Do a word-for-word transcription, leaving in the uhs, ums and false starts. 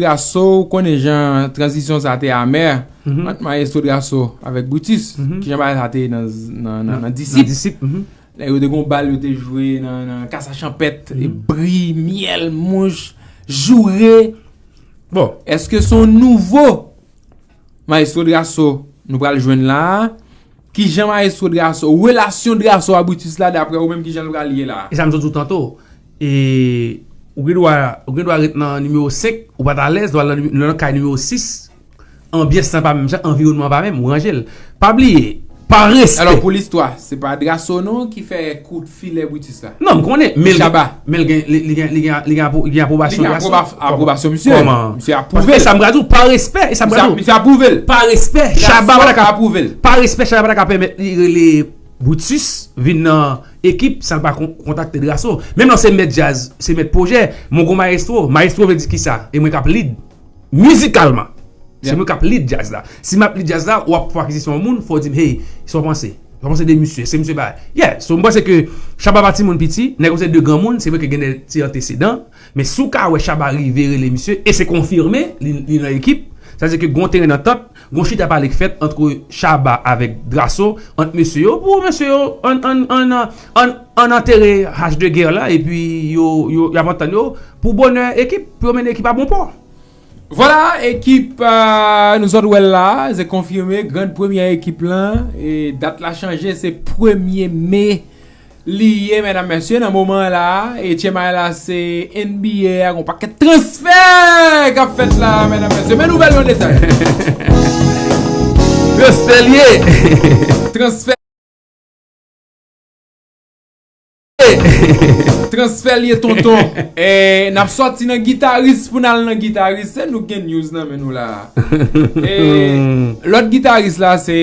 Drasso, ou konnen jan tranzisyon sa te amè ant Maestro Drasso avèk Brutus. Kijan bagay sa te ye nan, nan, nan, nan Disip? Nèg yo te gon bal, yo te jwe nan, nan kas a chanpèt, e bri, myèl, mouch, joure. Bon, èske se yon nouvo Maestro Drasso nou pral jwenn la a? Kijan Maestro Drasso, relasyon Drasso a Brutus la, daprè ou menm, kijan l pral ye la a? E sa m sot di w tanto. E ou gen dwa, ou gen dwa ret nan nimewo senk, ou pa t alèz, dwa nan, nan kay nimewo sis. Anbyans lan pa menm jan, anviwònman an pa menm, ou ranje l. Pa bliye, pa respè. Alò, pou listwa, se pa Drasso non ki fè kout filè Brutus la. Non, m konnen, men l gen, men l gen, li, li gen, li gen, li gen apwo-, li gen apwobasyon Drasso. Li gen apwoba-, apwobasyon misye. Kòman? Misye apwouve l. E sa m pral di w, pa respè, e sa m pral di w. Misye apwouve l. Pa respè, Shabba pa ta ka, pa respè, Shabba pa ta ka pèmèt li rele Brutus vin nan ekip san l pa kon-, kontakte Drasso. Menm lè se mèt djaz, se mèt pwojè, mwen gon maestro. Maestro vle di kisa? E mwen k ap lead mizikalman. Se mwen k ap lead djaz la. Si m ap lead djaz la, w ap fè akizisyon yon moun, fò w di m, hey, sa w panse? Sa w panse de misye? Se misye bagay. Yeah, so m panse ke Shabba pa timoun piti, nèg yo se de granmoun, se vre ke gen de ti antesedan, men si w ka wè Shabba rive rele misye, e se konfime, li, li nan ekip, sa vle di ke gon teren dantant, gon chita pale k fèt ant Shabba avèk Drasso, ant mesye yo, pou mesye yo ann, ann, ann, ann, ann antere hache de guerre la, epi yo, yo, y ap antann yo pou bonè ekip, pou yo mennen ekip a bon pò. Vwala, ekip, euh, nou sot wè l la, se konfime, grann premyè ekip lan, e dat la chanje, se premye me li ye, medam, mesye, nan moman la, e H M I la, se N B A a, gon pakèt transfè k ap fèt la, medam, mesye, men nouvèl yo an detay. Transfè l ye. Transfè. Transfè l ye, tonton. E n ap sòti nan gitaris pou n al nan gitaris. Se nou k gen news nan men nou la. E lòt gitaris la, se